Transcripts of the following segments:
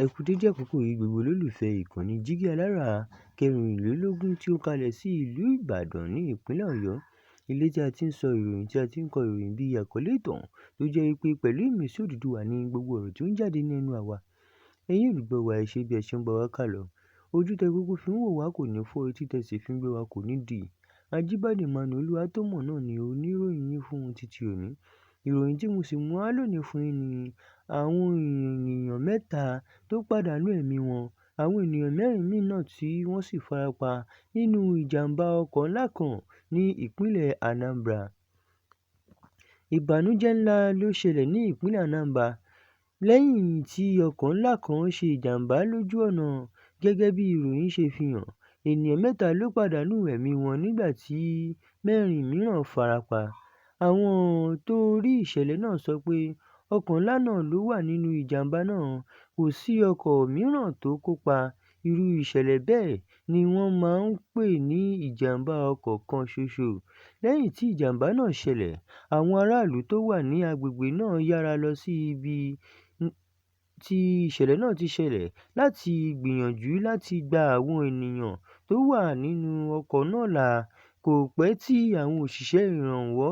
Ẹ kú dédé àkókò yìí gbogbo olólùfẹ́ ìkànnì Jígí Alára 24 tí ó kalẹ̀ sí ìlú Ìbàdàn ní ìpínlẹ̀ Ọ̀yọ́. Ilé tí a ti ń sọ ìròyìn tí a ti ń kọ ìròyìn bí àkọlé ìtàn tó jẹ́ wípé pẹ̀lú ìmísí Odùduwà ní gbogbo ọ̀rọ̀ tí ó ń jáde ní ẹnu àwa. Ẹ̀yin olùgbọ́ wa, ẹ ṣé bí ẹ ṣe ń bá wa kálọ. Ojú tẹ kúkú fi ń wò wá kò ní fọ́, etí tẹ sì fi ń gbọ́ wa kò ní dì. Ajíbádé Emmanuel Olúwatómọ̀ náà ni oníròyìn yín fún títí òní. Ìròyìn tí mo sì mú wá lónìí fún yín ni àwọn ènìyàn mẹ́ta tó pàdánù ẹ̀mí wọn, àwọn ènìyàn mẹ́rin míì náà tí wọ́n sì farapa nínú ìjàmbá ọkọ̀ ńlá kan ní ìpínlẹ̀ Anambra. Ìbànújẹ́ ńlá ló ṣẹlẹ̀ ní ìpínlẹ̀ Anambra lẹ́yìn tí ọkọ̀ ńlá kan ṣe ìjàmbá lójú ọ̀nà. Gẹ́gẹ́ bí ìròyìn ṣe fi hàn, ènìyàn mẹ́ta ló pàdánù ẹ̀mí wọn nígbà tí mẹ́rin mìíràn farapa. Àwọn tó rí ìṣẹ̀lẹ̀ náà sọ pé ọkọ̀ ńlá náà ló wà nínú ìjàmbá náà, kò sí ọkọ̀ mìíràn tó kópa. Irú ìṣẹ̀lẹ̀ bẹ́ẹ̀ ni wọ́n máa ń pè ní ìjàmbá ọkọ̀ kan ṣoṣo. Lẹ́yìn tí ìjàmbá náà ṣẹlẹ̀, àwọn aráàlú tó wà ní agbègbè náà yára lọ sí ibi tí ìṣẹ̀lẹ̀ náà ti ṣẹlẹ̀ láti gbìyànjú láti gba àwọn ènìyàn tó wà nínú ọkọ̀ náà là. Kò pẹ́ tí àwọn òṣìṣẹ́ ìrànwọ́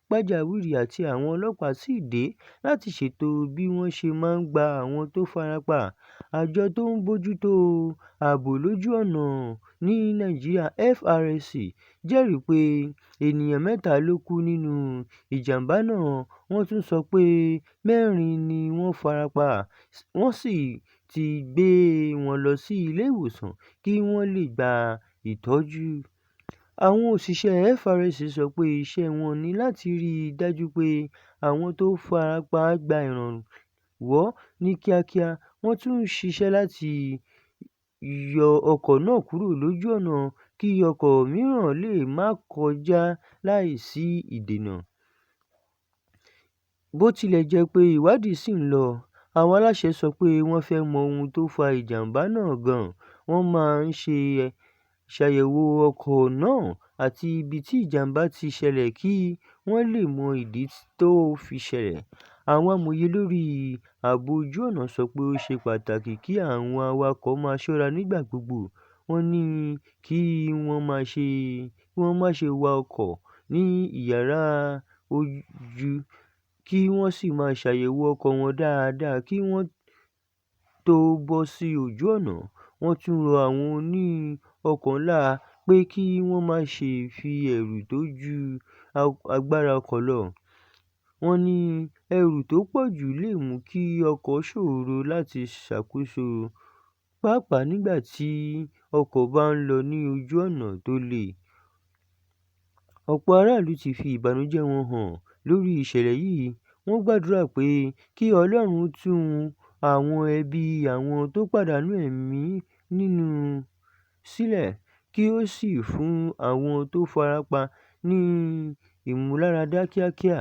pàjáwìrì àti àwọn ọlọ́pàá sì dé láti ṣètò bí wọ́n ṣe máa gba àwọn tó farapa. Àjọ tó ń bójútó ààbò lójú ọ̀nà ní Nàìjíríà FRSC jẹ́rìí pé ènìyàn mẹ́ta ló kú nínú ìjàmbá náà. Wọ́n tún sọ pé mẹ́rin ni wọ́n farapa, wọ́n sì ti gbé wọn lọ sí ilé ìwòsàn kí wọ́n lè gba ìtọ́jú. Àwọn òṣìṣẹ́ FRSC sọ pé iṣẹ́ wọn ni láti rí i dájú pé àwọn tó farapa gba ìrànwọ́ ní kíákíá. Wọ́n tún ń ṣiṣẹ́ láti yọ ọkọ̀ náà kúrò lójú ọ̀nà kí ọkọ̀ mìíràn lè máa kọjá láì sí ìdènà. Bó tilẹ̀ jẹ́ pé ìwádìí ṣì ń lọ, àwọn aláṣẹ sọ pé wọ́n fẹ́ mọ ohun tó fa ìjàmbá náà gan-an. Wọ́n máa ń ṣàyẹ̀wò ọkọ̀ náà àti ibi tí ìjàmbá ti ṣẹlẹ̀ kí wọ́n lè mọ ìdí tó fi ṣẹlẹ̀. Àwọn amòye lórí ààbò ojú ọ̀nà sọ pé ó ṣe pàtàkì kí àwọn awakọ̀ máa ṣọ́ra nígbà gbogbo. Wọ́n ní kí wọ́n má ṣe wa ọkọ̀ ní ìyára jù, kí wọ́n sì máa ṣàyẹ̀wò ọkọ̀ wọn dáadáa kí wọ́n tó bọ́ sí ojú ọ̀nà. Wọ́n tún rọ àwọn oní ọkọ̀ ńlá pé kí wọ́n má ṣe fi ẹrù tó ju agbára ọkọ̀ lọ. Wọ́n ní ẹrù tó pọ̀ jù lè mú kí ọkọ̀ ṣòro láti ṣàkóso, pàápàá nígbà tí ọkọ̀ bá ń lọ ní ojú ọ̀nà tó le. Ọ̀pọ̀ aráàlú ti fi ìbànújẹ́ wọn hàn lórí ìṣẹ̀lẹ̀ yìí. Wọ́n gbàdúrà pé kí Ọlọ́run tu àwọn ẹbí àwọn tó pàdánù ẹ̀mí nínú sílẹ̀, kí ó sì fún àwọn tó farapa ní ìmúláradá kíákíá.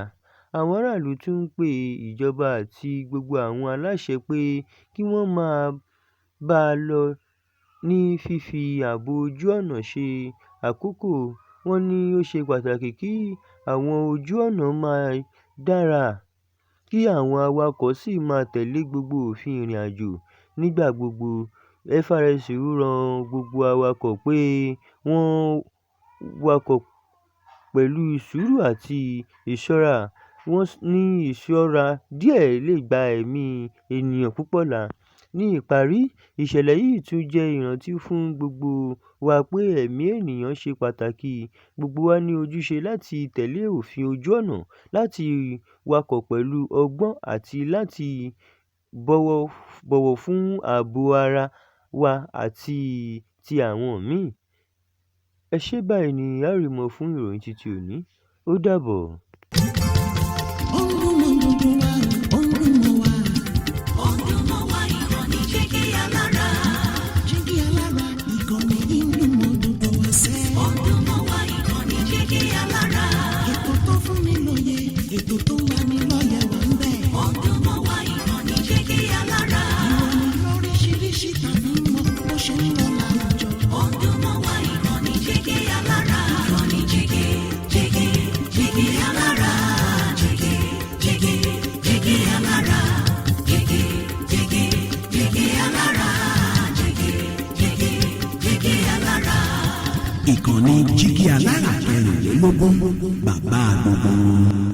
Àwọn aráàlú tún ń pe ìjọba àti gbogbo àwọn aláṣẹ pé kí wọ́n máa bá a lọ ní fífi ààbò ojú ọ̀nà ṣe àkọ́kọ́. Wọ́n ní ó ṣe pàtàkì kí àwọn ojú ọ̀nà máa dára, kí àwọn awakọ̀ sì máa tẹ̀lé gbogbo òfin ìrìnàjò nígbà gbogbo. FRSC rọ gbogbo awakọ̀ pé wọ́n wakọ̀ pẹ̀lú sùúrù àti ìṣọ́ra. Wọ́n ní ìṣọ́ra díẹ̀ lè gba ẹ̀mí ènìyàn púpọ̀ là. Ní ìparí, ìṣẹ̀lẹ̀ yìí tún jẹ́ ìrántí fún gbogbo wa pé ẹ̀mí ènìyàn ṣe pàtàkì. Gbogbo wa ní ojúṣe láti tẹ̀lé òfin ojú ọ̀nà, láti wakọ̀ pẹ̀lú ọgbọ́n àti láti bọ̀wọ̀ fún ààbò ara wa àti ti àwọn míì. Ẹ ṣé, báyìí ni a ó rí mọ́ fún ìròyìn títí òní. Ó dàbọ̀. Ó ń dún mọ́ gbogbo wa o, ó ń dún mọ́ wa. Ó ń dún mọ́ wa, ìkànnì Jígí Alára. Jígí Alára, ìkànnì yìí ń dún mọ́ gbogbo wa sẹ́. Ó ń dún mọ́ wa, ìkànnì Jígí Alára. Ètò tó fún ni lóye, ètò tó ń lani lọ́yẹ̀ wà ń bẹ̀. Ó ń dún mọ́ wa, ìkànnì Jígí Alára. Ìròyìn lóríṣiríṣi tàbí mọ bó ṣe ń lọ láwùjọ. Ó ń dún mọ́ wa, ìkànnì Jígí Alára. Ìkànnì Jígí, Jígí, Jígí Alára. Jígí, Jígí, Jígí. Ìkànnì Jígí Alára 24, bàbá gbogbo wọn.